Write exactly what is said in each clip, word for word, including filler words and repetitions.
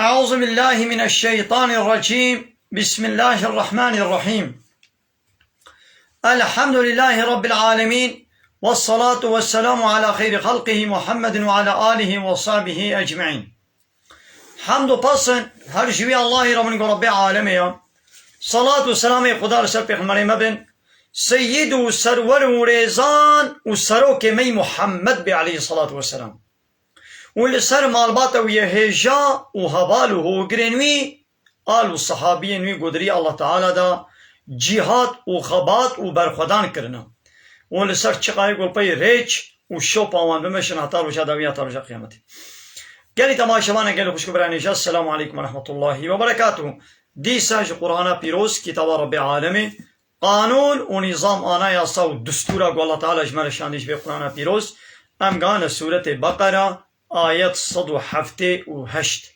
أعوذ بالله من الشيطان الرجيم. بسم الله الرحمن الرحيم. الحمد لله رب العالمين. والصلاة والسلام على خير خلقه محمد وعلى آله وصحبه أجمعين. Hamd û pes in her ji wî Allahî re bin ku Rebbê alemê ya. Salat û selamê Xuda li ser pêxemberê me bin. Seyyid û serwer û rêzan û serokê me yî Muhammed bê aleyhissalatu vesselam. Û li ser malbata wî yê hêja û heval û hogirên wî, al û sehabiyên wî godirî Allah Teala da cîhat û xebat û berxwedan kirine. Û li ser çiqayê ku pey rêç û şopa wan bimeşin heta roja dawî, heta roja qiyametê. Gelî temaşevanê, gelî xwişk û birayê nêja, Selamu aleykum ve rahmetullahi ve berekatuhu. Dîsa ji Qur'ana pîroz, kitaba Rebbê alemê, qanûn û nîzam, anayasa û distûra ku Allah Teala ji me re şandî ji vê Qur'ana pîroz, em gane sûretê Beqera, ayet sed û heftê û heşt.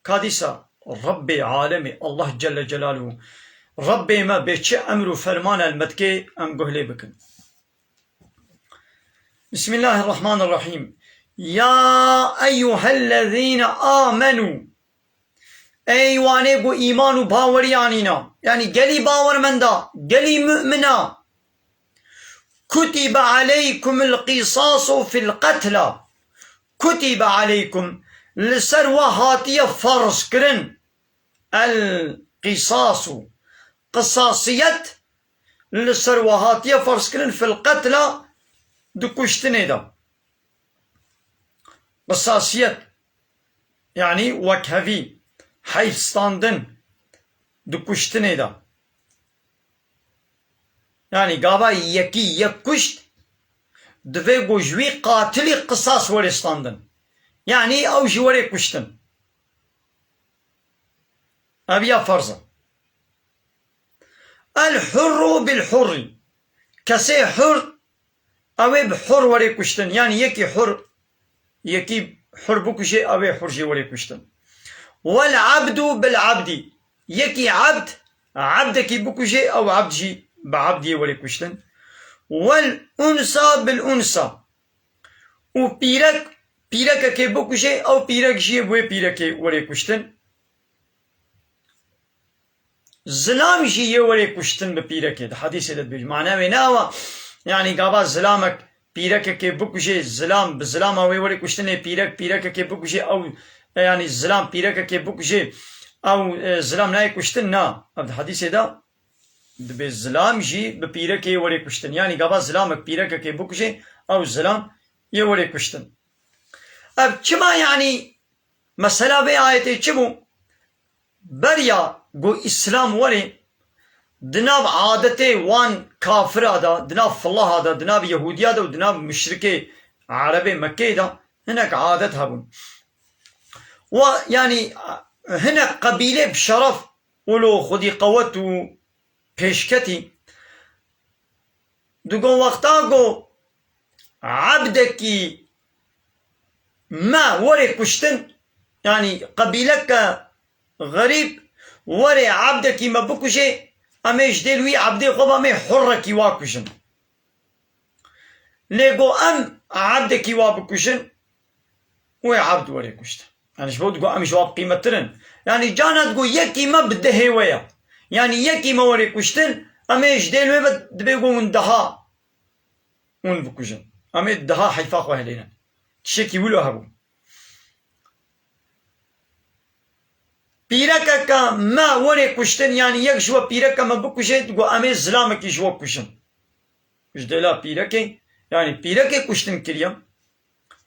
Ka dîsa Rebbê alemê, Allah Celle Celaluhu, Rebbê me bê çi emr û ferman el me dike, em guh lê bikin. Bismillahirrahmanirrahim. Ya eyyuhellezîne amenû. Ey wanê ku îman û bawerî anîna. Yanî gelî bawermenda, gelî mu'mina. Kutibe aleykumul qisasu fil qetla. Kutibe aleykum. Li ser we hatiye ferz kirin. El qisasu. Qisasiyet li ser we hatiye ferz kirin fil qetla, di kuştinê de. Qisasiyet, yanî wekhevî, heyf standin di kuştinê de. Yanî gava yekî yek kuşt, divê ku ji wî qatilî qisas were standin. Yanî ew jî were kuştin. Ev ya ferz e. El hurru bil hurri. Kesê hur, ew ê bi hur were kuştin. Yanî yekî hur, yekî hur bikuje, ew ê hur jî were kuştin. Wel abdu bil abdi. Yekî abd, abdekî bikuje, ew abd jî bi abdiyê were kuştin. Wel unsa bil unsa. Û pîrek, pîrekekê bikuje, ew pîrek jî yê bi wê pîrekê were kuştin. Zilam jî yê were kuştin bi pîrekê. Di hedîsê de dibêje. Mana wê ne ew e, yanî gava zilamek pîrekekê bikuje, zilam bi zilama wê were kuştin, ê pîrek pîrekekê bikuje, ew, e, yanî zilam pîrekekê bikuje, ew, e, zilam nayê kuştin, na. Ev di hedîsê de dibê zilam jî bi pîrekê were kuştin. Yanî gava zilamek pîrekekê bikuje, ew zilam yê were kuştin. Ev çima, yanî mesela vê ayetê çi bû? Beriya ku Îslam were, di nav adetê wan kafira de, di nav filaha de, di nav Yehûdiya de û di nav muşrikê Erebê Mekkeyê de hinek adet hebûn. Wa, yanî hinek qebîlê bi şeref û lo xwedî qewet û pêşketî. Digo wexta ku ebdekî me were kuştin, yanî qebîleke xerîb were ebdekî me bikuje, em ê ji dêl wî ebdê xwe ve em ê hurrekî wa kujin. Lê ku em ebdekî wa bikujin, wê ebd were kuştin. Yanî ji bo digo em ji wa bi qîmettir in. Yanî cana digo yekî me bi dehê we ye. Yanî yekî me were kuştin, em ê ji dêl wê ve dibê ku hûn deha hûn bikujin. Em ê deha heyfa xwe hilênin. Tiştekî wilo hebû. Pîrekeke me were kuştin, yanî yek ji we pîreke me bikuje, digo em ê zilamekî ji we kuşin. Ji dêla pîrekê, yanî pîrekê kuştin kiriye.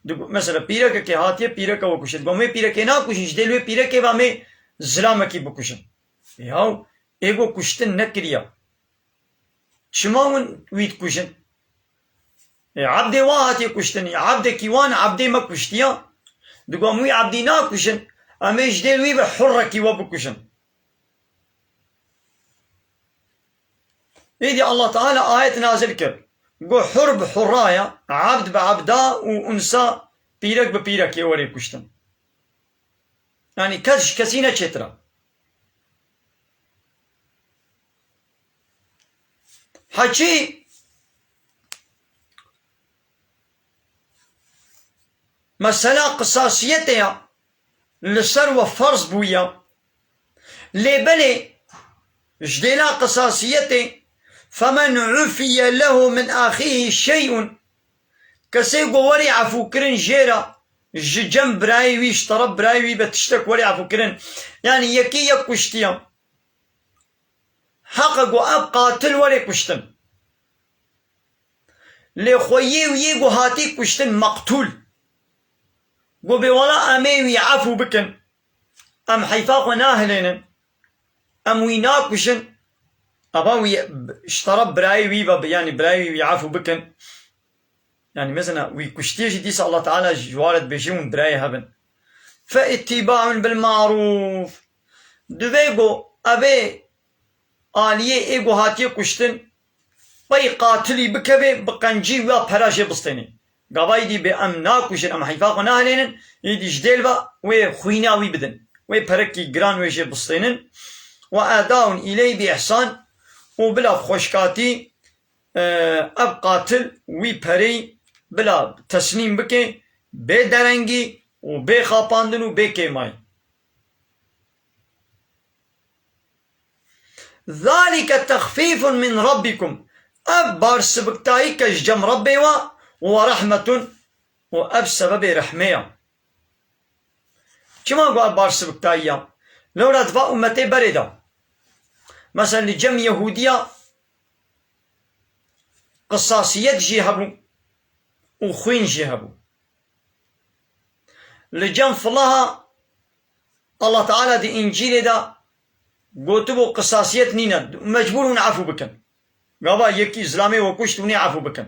Digo, mesela pîrekekê hatiye pîreke we kuştin. Digo, em wê pîrekê nakujin, ji dêl wê pîrekê ve em ê zilamekî bikujin. Yaw, ê go kuştin nekiriye. Çima hûn wî dikujin? Ê, ebdê wa hatiye kuştin. Ê, ebdekî wan ebdê me kuştiya. Digo, em wî ebdî nakujin. Em ê ji dêl wî ve hurrekî we bikujin. Êdî Allah Teala ayet nazil kir. Got, hur bi hurra ya, ebd bi ebda û unsa, pîrek bi pîrekê werê kuştin. Yanî kes ji kesî ne çêtir e. Heçî mesela qisasiyetê ya. li ser we ferz bûye. Lê belê ji dêla qisasiyetê, "Femen ufiye lehu min axihi şey'un", kesê ku werê efûkirin jê re, ji cem birayê wî, ji teref birayê wî be tiştek werê efûkirin. Yanî yekê yek kuştiye. Heq e ku ev qatil werê kuştin. Lê xweyê wî yê ku hatî kuştin meqtûl. Ku bê wela em ê wî efû bikin. Em heyfa xwe nahilênin. Em wî nakuşin. Eva wî ji teref birayê wî ve, yanî birayê wî wî efû bikin. Yanî mesela wî kuştiye jî dîsa Allah Teala ji ware dibêje hûn birayê hev in. Fe ittibaun bil ma'ruf. Divê ku evê aliyê ê ku hatiye kuştin, pey qatilî bikeve, bi qencî wî ya pera jê bistênê. Gava êdî bê em nakuşin, em heyfa xwe nahilênin, êdî ji dêl ve wê xwîna wî bidin. Wê perekî giran wê jê bistênin. Ve edaun îley bi ihsan û bila bi xweşkatî, e, ev qatil wî pereyî bila teslîm bike, bê derengî û bê xapandin û bê kêmayî. Zalike texfîfun min rabbikum. Ev barsibiktayîke ji cem Rebbê we û we rehmetun û ev sebebê rehmê ye. Çima ku ev barsibiktayî ye? Lewra di va ummetê berê de. Mesela li cem Yehûdiya qisasiyet jî hebû û xwîn jî hebû. Li cem filaha Allah Teala di Încîlê de gotibû qisasiyet nîne, mecbûr hûn efû bikin. Gava yekî zilamê we kuşt hûn ê efû bikin.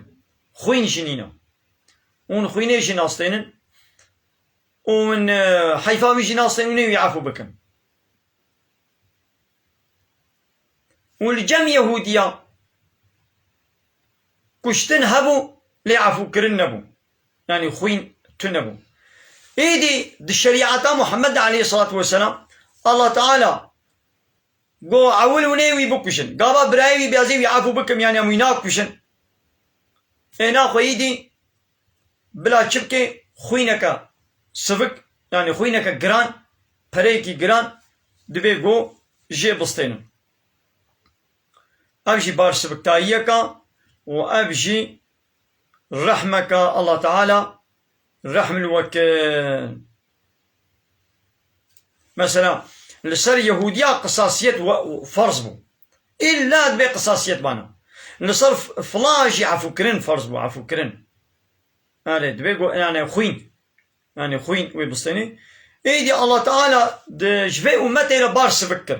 Xwîn jî nîne. Hûn xwînê jî nastênin. Û hûn, e, heyfa wî jî nastênin, hûn ê wî efû bikin. Û li cem Yehûdiya kuştin hebû, lê efûkirin nebû. Yanî xwîn tune bû. Êdî di şerîeta Muhammed aleyhissalatu vesselam, Allah Teala got, ewil hûn ê wî bikuşin. Gava birayê wî bêazê wî efû bikim, yanî em wî nakuşin. Ê naxwe êdî bila çi bike? Xwîneke sivik, yanî xwîneke giran, pereyekî giran divê ku jê bistênin. Ev jî barsibiktayiyeke û ev jî rehmeke, Allah Teala rehm li we ke. Mesela, li ser Yehûdiya qisasiyet we, ferz bû. Îlla divê qisasiyet bana. Li ser f-, filan jî efûkirin ferz bû, efûkirin. Erê, divê go-, yani xwîn. Yani xwîn wê bistênê. Êdî Allah Teala di, ji vê ummetê re bar sivik kir.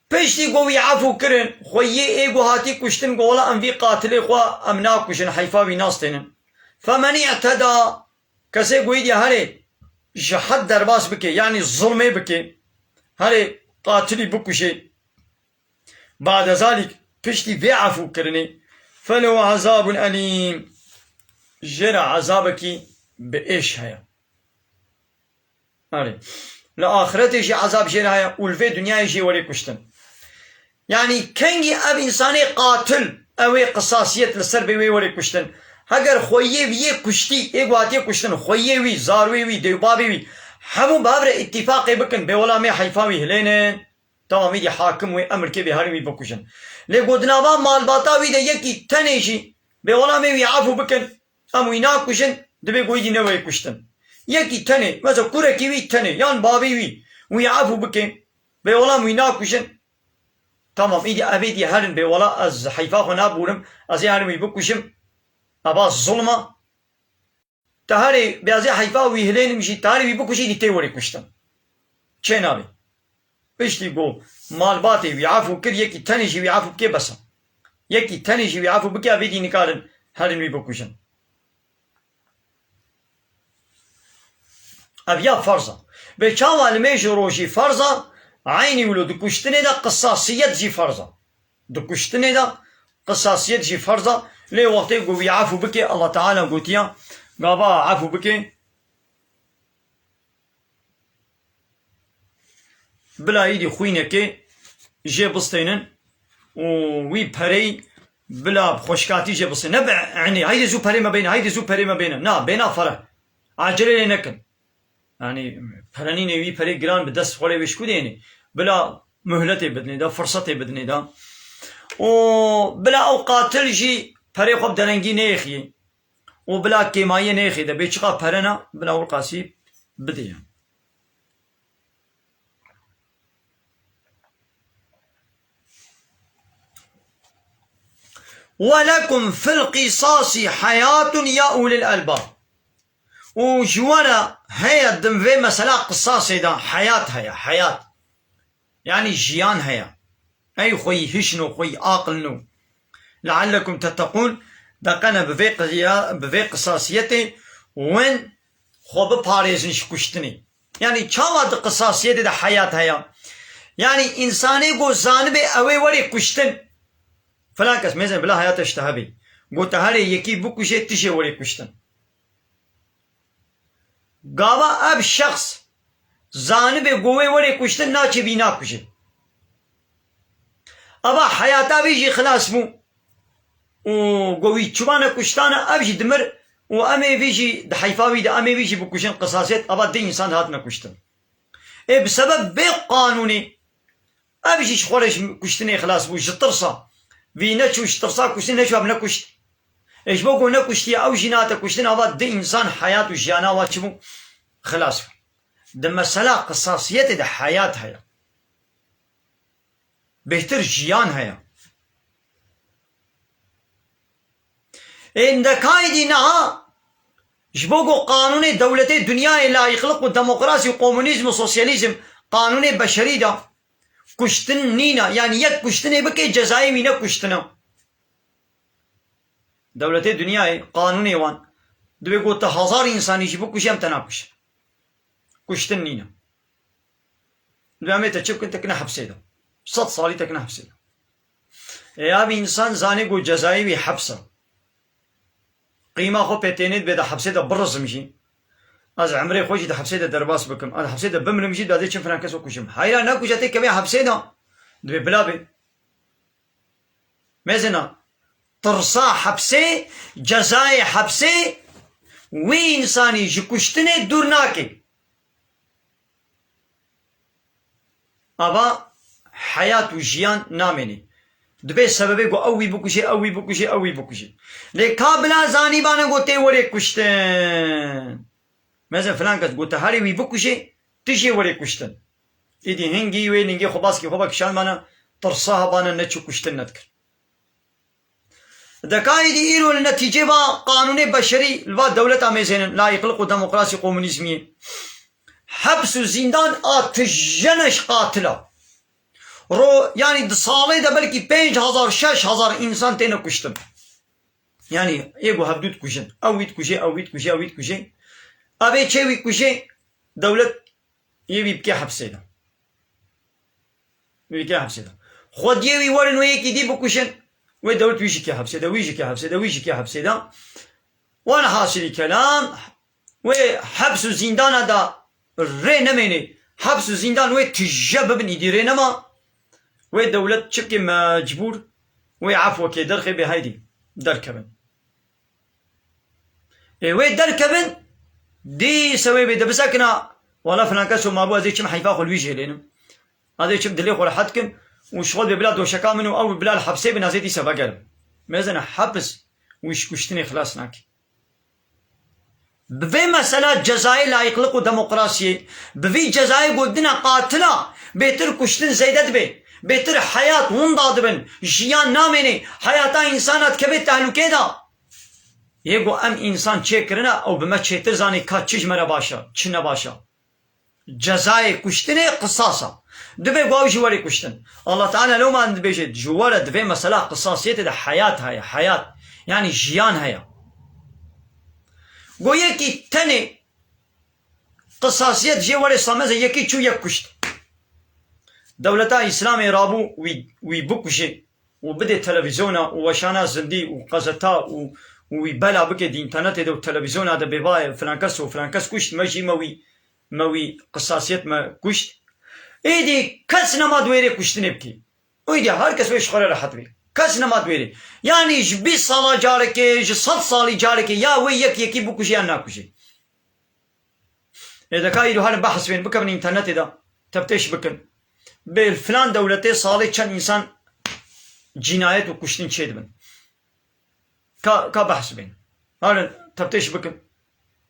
Piştî ku wî efû kirin, xweyê ê ku hatî kuştin, got, "Wela em vî qatilê xwe em nakujin, heyfa wî nastênin." Femen i'teda, kesê ku êdî herê ji hed derbas bike, yanî zulmê bike, herê qatilî bikuje, ba'de zalîk, piştî vê efû kirinê, felehu azabun elîm, jê re ezabekî bi êş heye. Erê. Li axiretê jî ezab jê re heye û li vê dinyayê jî werê kuştin. Yanî kengî ev însanê qatil, ew ê qisasiyet li ser bê wê werê kuştin. Heger xweyê wî yê kuştî, ê ku hatiye kuştin, xweyê wî, zarwê wî, dêwbabê wî, hemû bi hev re îtîfaqê bikin, bê wela me heyfa wî hilênin. Tamam, îdî hakim wê emir kê bê herin wî bikujin. Lê ku di nava malbata wî de yekî tenê jî bê wela me wî efû bikin, em wî nakujin, divê ku îdî newê kuştin. Yekî tenê, mesela kurekî wî tenê, yan bavê wî, wî efû bike, bê wela em wî nakujin. Tamam, îdî ev êdî herin bê wela ez heyfa xwe nabûrim, ez ê herin wî bikujim. Eva zulm e. Te herê bêazê heyfa wî hilênim jî, te herê wî bikujî, dî tê werê kuştin. Çê nabê. Piştî ku malbatê wî efû kir, yekî tenê jî wî efû bike, bes e. Yekî tenê jî wî efû bike, evê dî nikarin herin wî bikujin. Ev ya ferz e. Bê çawa limêj û rojî ferz e, eynî wilo di kuştinê de qisasiyet jî ferz e. Di kuştinê de qisasiyet jî ferz e, lê wextê ku wî efû bike, Allah Teala gotiya, gava efû bike, bila îdî xwînekê jê bistênin û wî perey bila bi xweşkatî jê bistênin. Ne bi enê, "Heydê zû perê me bêne, heydê zû perê me bêne." Na, bêna fere. Acele lê nekin. Yanî pere nîne wî perê giran bi dest xwe rê wê ji ku dênê? Bila muhletê bidinê de, firsetê bidinê de. Û bila ew qatil jî perê xwe bi derengî nêxiyê. Û bila kêmayiyê nêxê de bê çiqa pere ne, bila Wilqasî bidê. وَلَكُمْ فِي الْقِصَاصِ حَيَاةٌ يَا أُولِي الْأَلْبَابِ. Û ji we re heye di vê mesela qisasê de heyat heye, heyat. Yanî jiyan heye. Ey xweyî hişno, xweyî aqilno. لَعَلَّكُمْ تَتَّقُونَ. Deqene bi vê qiya-, bi vê qisasiyetê win xwe biparêzin ji kuştinê. Yanî çawa di qisasiyetê de heyat heye? Yanî însanê ku zanibe ew ê werê kuştin. Filan kes mêzin bila heyata ji te hebê. Gote herê yekî bikujê, tu jê werê kuştin. Gava ev şexs zanibe ku wê werê kuştin, naçe vî nakuje. Ava heyata vî jî xilas bû. Û ku wî çiba nekuştane, ev jî dimir û em ê vî jî di heyfa wî de, em ê vî jî bikujin, qisasiyet, ava di însan hatine kuştin. Ê bi sebeb vê qanûnê ev jî ji xwe re ji kuştinê xilas bû, ji tirsa. Vî neçû ji tirsa kuştin, neçû ev nekuşt. Ê ji bo ku nekuştiye, ew jî nehate kuştin, ava di însan heyat û jiyana wa çi bû? Xilas bû. Di mesela qisasiyetê de heyat heye. Bêhtir jiyan heye. Ê ndekayî dî niha ji bo ku qanûnê dewletê dinyayê, layîqlik û demokrasî û komunîzm û sosyalîzm, qanûnê beşerî de kuştin nîne. Yanî yek kuştinê bike, cezayê wî ne kuştin e. Dewletê dinyayê, qanûnê wan, divê ku tu hezar însanî jî bikujî, em te nakujin. Kuştin nîne. Dibê em ê te çi bikin, te kine hepsê de. Sed salî te kine hepsê de. Ê ev însan zanî ku cezayê wî heps e. Qîma xwe pê tênê dibê di hepsê de birizim jî. Ez emrê xwe jî di hepsê de derbas bikim. Ez hepsê de bimirim jî, dibê çim filan kes kujim. Heyra nekuje tê kevê hepsê de. Dibê bila bê. Mêzina, tirsa hepsê, cezayê hepsê wî însanî ji kuştinê dûr nake. Ava heyat û jiyan namênê. Dibê sebebê ku ew wî bikujê, ew wî bikujê, ew wî bikujê. Lê ka bila zanîbane ku tê werê kuştin. Mêzin filan kes gote herê wî bikujê, tu jê werê kuştin. Îdî hingî wê ningê xwe baskê xwe vekişand mane, tirsa hebane neçû kuştin nedikir. Deka îdî îro li netîcê va qanûnê beşerî li va dewleta mêzênin, layîqlik û demokrasî, komunîzmiyê. Heps û zîndan a tije ne ji qatila. Ro, yanî di salê de belkî pênc hezar, şeş hezar însan têne kuştin. Yanî yê ku hevdû dikujin. Ew wî dikujê, ew wî dikujê, ew wî dikujê. Ev ê çê wî kujê, dewlet yê wî bike hepsê de. Wî bike hepsê de. Xwediyê wî werin wê yekî dî bikujin. Wê dewlet wî jî ke hepsê de, wî jî ke hepsê de, wî jî ke hepsê de. Wan hasilî kelam, wê heps û zîndana da rê nemênê. Heps û zîndan wê tije bibin, îdî rê nema. Wê dewlet çi bike, mecbûr wê efwekê derxê bê, heydî derkevin. Ê wê derkevin, dîse wê bê de bisekina, wala filan keso mabû, ez ê çim heyfa xwe li wî jê lênim. Ez ê çim dilê xwe rehet kim û ji xwe bê bila doşeka min û ew bila li hepsê bin, ez ê dîse vegerim. Mêzine hepis wî ji kuştinê xilas nake. Bi vê mesela cezayê layîqlik û demokrasiyê, bi vî cezayê gotinê qatila, bêtir kuştin zêde dibe, bêtir heyat winda dibin, jiyan namêne, heyata însana dikeve tehlûkê de. Yê ku em însan çêkirine, ew bi me çêtir zanê ka çi ji me re baş e, çi ne baş e. Cezayê kuştinê qisas e. Dibe ku ew jî werê kuştin. Allah Teala lewma dibêje, ji we re di vê mesela qisasiyetê de heyat heye, heyat. Yanî jiyan heye. Go yekî tenê qisasiyet jê werê sameze, yekî çû yek kuşt. Dewleta Îslamê rabû wî, wî bikuje û bidê televîzyona û weşana zindî û qezeta û, û wî bela bike di înternetê de û televîzyona de bê vayê filan kes û filan kes kuşt, me jî me wî, me wî qisasiyet me kuşt. Êdî kes nema di wê rê kuştinê bikê. Êdî her kes wê ji xwe re rehet bê. Kes nema di wê rê. Yanî ji bîst sala carekê, ji sed salî carekê ya wê yek yekî bikujê yan nakujê. Ê deka îro herin behs bên, bikevin înternetê de, teftêş bikin. Bê filan dewletê salê çend însan cînayet û kuştin çêdibin. Ka, ka behs bên. Herin teftêş bikin.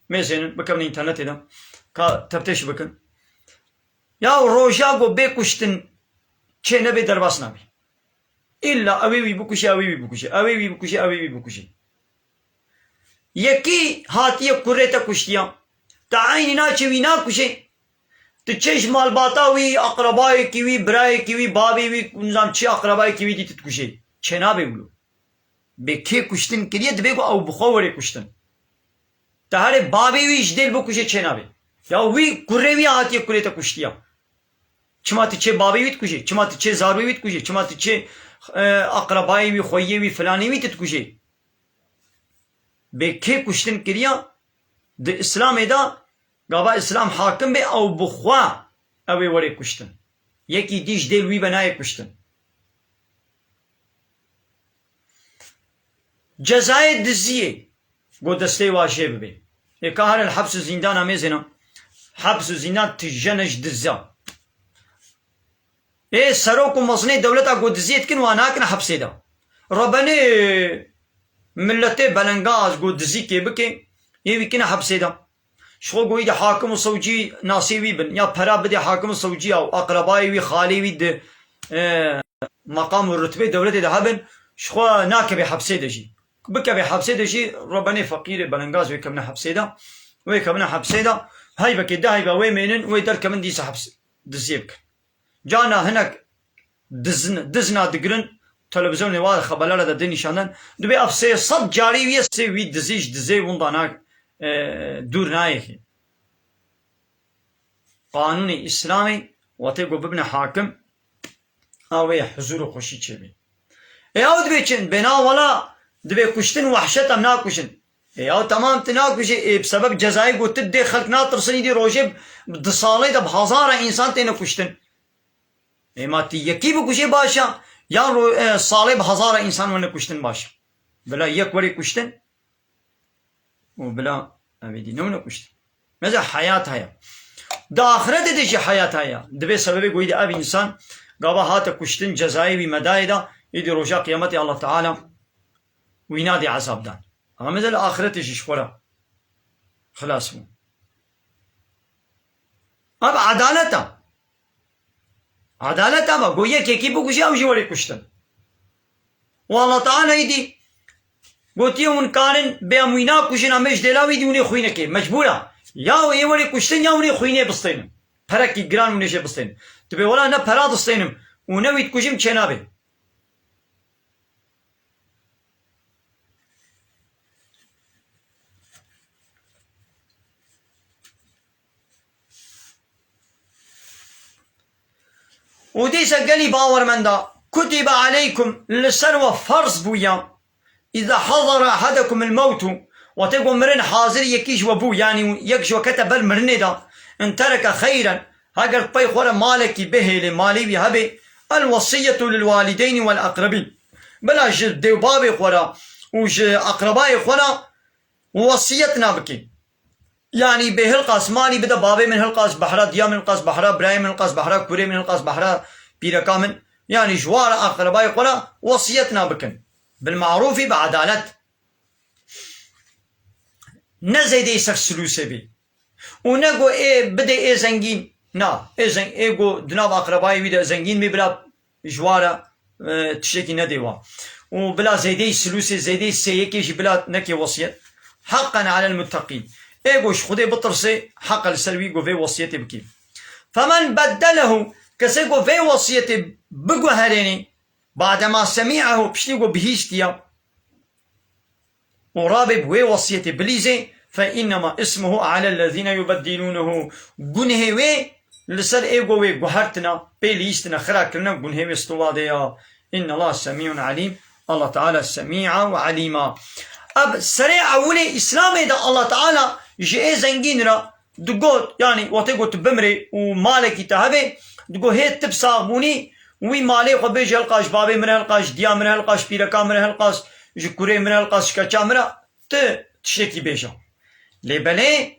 Mêzênin, bikevin înternetê de. Ka teftêş bikin. Ya roja ku bê kuştin çê nebê, derbas nabê. Îlla ew ê wî bikuşe, ew ê wî bikuşe, ew ê wî bikuşe, ew ê wî bikuşe. Yekî hatiye kurê te kuştiya. Te eynî naçe wî nakuşe. Tu çê ji malbata wî, aqrebayekî wî, birayekî wî, bavê wî, nizam çi aqrebayekî wî dî tu dikuşê. Çênabê wilo. Bê kê kuştin kiriye, dibê ku ew bi xwe were kuştin. Te herê bavê wî ji dêl bikuje, çênabê. Ya wî kurê wî hatiye kurê te kuştiya. Çima tu çê bavê wî dikujê? Çima tu çê zarwê wî dikujê? Çima tu çê, e, aqrebayê wî, xweyê wî, filanê wî tu dikujê? Bê kê kuştin kiriya? Di Îslamê de gava Îslam hakim bê, ew bi xwe ew ê were kuştin. Yekî dî ji dêl wî be nayê kuştin. Cezayê diziyê go destê wa jê bibê. Ê ka herin heps û zîndana mêzêna. Heps û zîndan tijene ji diza. Ê serok û mezinê dewleta ku diziyê dikin, wa nakin hepsê de. Rebenê milletê belengaz ku dizî kê bike, ê wî kine hepsê de. Ji xwe goyî de hakim û sewcî nasê wî bin. Ya pera bidê hakim û sewciya û aqrebayê wî, xalê wî di, e, meqam û rutbê dewletê de hebin, ji xwe nakeve hepsê de jî. Bikeve hepsê de jî rebenê feqîrê belengaz wê kevine hepsê de. Wê kevine hepsê de. Heyvekê de heyva wê mênin, wê derkevin dîsa heps, diziyê bikin. Carna hinek dizin, dizna digirin, televizyonê wa xeberlere de dê nîşandan. Dibê ev sê sed carî wî ye, sê wî dizî ji dizê winda na, e, dûr nayê. Qanûnê Îslamê wetê ku bibine hakim, a wê huzûr û xweşî çêbê. Ê ew dibê çin, bê na wela dibê kuştin wehşet, em nakuşin. Ê ew temam tu nakujê, ê bi sebeb cezayê ku tu dê xelk natirsin, îdî rojê di salê de bi hezara însan têne kuştin. Ê ma tu yekî bikujê baş e, yan ro-, e, salê bi hezara însan wene kuştin baş e. Bila yek werê kuştin û bila ev êdî newne kuştin. Mesela heyat heye. Di axirete de jî heyat heye. Dibê sebebê goyî de ev însan gava hate kuştin, cezayê wî medayê de, êdî roja qiyametê Allah Teala wî nadê ezabdan. Ama mesela axirete jî ji xwe re xilas bû. Ev edalet e. Edalet ev e, go yekekî bikuje, ew jî werê kuştin. Û Allah Teala îdî gotiye, hûn karin bê em wî nakujin, em ê ji dêla wî dî hûn ê xwînekê. Mecbûr e. Ya ê werê kuştin, ya hûn ê xwînê bistênin. Perekî giran hûn ê jê bistênin. Tu bê wela ne pera distênim û ne wî dikujim, çênabê. Û dîsa gelî bawermenda, kutibe aleykum, li ser we ferz bûya, îza hazara ehadekum el mewtu, wextê ku mirin hazir yekî ji we bû, yanî yek ji we kete ber mirinê de, in tereke xeyren, heger pey xwe re malekî bihêlê, malê wî hebê, el wesiyetu lil walideynî wel aqrebîn. Bila ji dê û bavê xwe re û ji aqrebayê xwe re wesiyet nabikê. Yanî bê hilqas malî bide bavê min, hilqas behra diya min, hilqas behra birayê min, hilqas behra kurê min, hilqas behra pîreka min. Yanî ji wa re aqrebayê xwe re wesiyet nabikin. Bil marûfî bi edalet. Ne zêdeyî ser silûsê bî. Û ne go ê bidê ê zengîn. Na, ê zeng-, ê go di nav aqrebayê wî de zengîn bî, bila ji wa re, e, tiştekî nedê wa. Û bila zêdeyî silûsê, zêdeyî sêyekê jî bila nekê wesiyet. Haqqen alel mutteqîn. Ê go ji Xwedê bitirsê, heq e li ser wî go vê wesiyetê bikê. Femen beddelehu, kesê go vê wesiyetê biguherênê, badema semî'ehu, piştî go bihîstiya, û rabê bi wê wesiyetê bilîzê, fe innema ismuhu alellezîne yubeddilûnehu. Gunhê wê li ser ê go wê guhertina, pê lîstina, xira kirine, gunhê wê stova de ya. Innallah semî'un alîm. Allah Teala semî'a û alîma. Ev serê ewilê Îslamê de Allah Teala ji ê zengîn re digot, yanî wextê got tu bimrê û malekî te hebe, digot hê tu bi sax bûnî, wî malê xwe bêje, hilqas ji bavê min re, hilqas ji diya min re, hilqas ji pîreka min re, hilqas ji kurê min re, hilqas ji keça min re, tu tiştekî bêje. Lê belê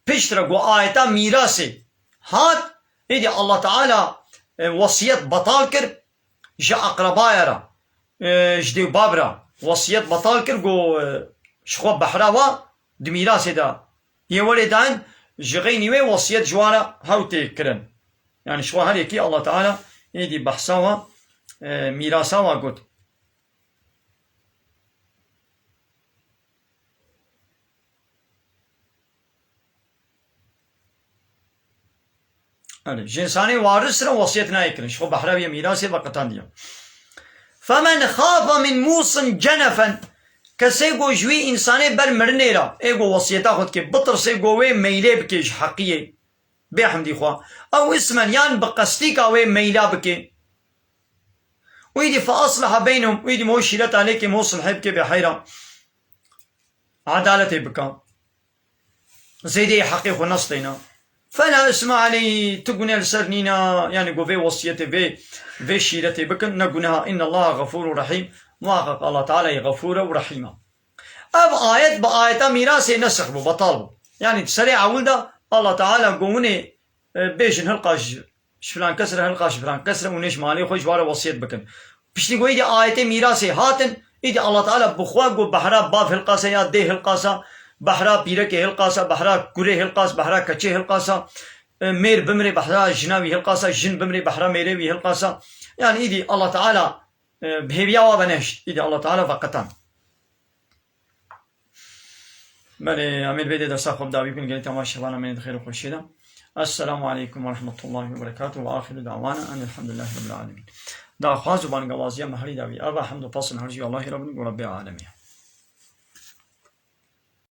piştre ku ayeta mîrasê hat, êdî Allah Teala, e, wesiyet betal kir ji akrabaya re, e, ji dêvbab re wesiyet betal kir ku, e, ji xwe behra wa di mîrasê de yê werê dayîn, ji xeynî wê wesiyet ji wan re hew tê kirin. Yani ji xwe her yekî Allah Teala êdî behsa wa, e, mîrasa wa got. Erê, ji insanê waris re wesiyet nayê kirin. Ji xwe behra wê mîrasê veqetandiye. Femen xafe min musin cenefen. Kesê ku ji wî insanê ber mirinê re, ê ku wesiyeta xwe dike, bitirsê ku wê meylê bike ji heqiyê. Bê hemdî xwe. Ew ismen yan bi qestîka wê meyla bike. Wî dî fe asliha beynehum, wî dî mo şîreta lêkê mo sulhê bike bê heyra. Edaletê bike. Zêdeyê heqê xwe nesteyne. Fela isme aleyh, tu gune li ser nîna, yani ku vê wesiyetê vê, vê şîretê bikin, ne guneha, innallaha xefûrun rehîm, muhaqqeq Allah Teala yê xefûr e û rehîm e. Ev ayet bi ayeta mîrasê nesix bû, betal bû. Yani serê ewil de Allah Teala got winê, e, bêjin hilqa ji, ji filan kes re, hilqa ji filan kes re û nê ji malê xwe ji wan re wesiyet bikin. Piştî ku êdî ayetê mîrasê hatin, êdî Allah Teala bi xwe got behra bav hilqase ya dê hilqasa, behra pîrekê hilqasa, behra kurê hilqas, behra keçê hilqasa, e, mêr bimrê behra jina wî hilqasa, jin bimrê behra mêrê wî hilqasa. Yani êdî Allah Teala, e, bi hêviya wa venehişt, êdî Allah Teala veqetan. Belê, em ê li vê dê dersa xwe bi dawî bikin, gelî temaşevana me di xêr û xweşiyê de. Esselamu aleykum ve rahmetullahi ve berekatuhu ve axiru dawana en elhamdülillahi rabbil alemin. Daxwaz û bangawaziya me herî dawî eva, hemd û pesn her jî Allahî re bin, ku Rebbê alemê ye.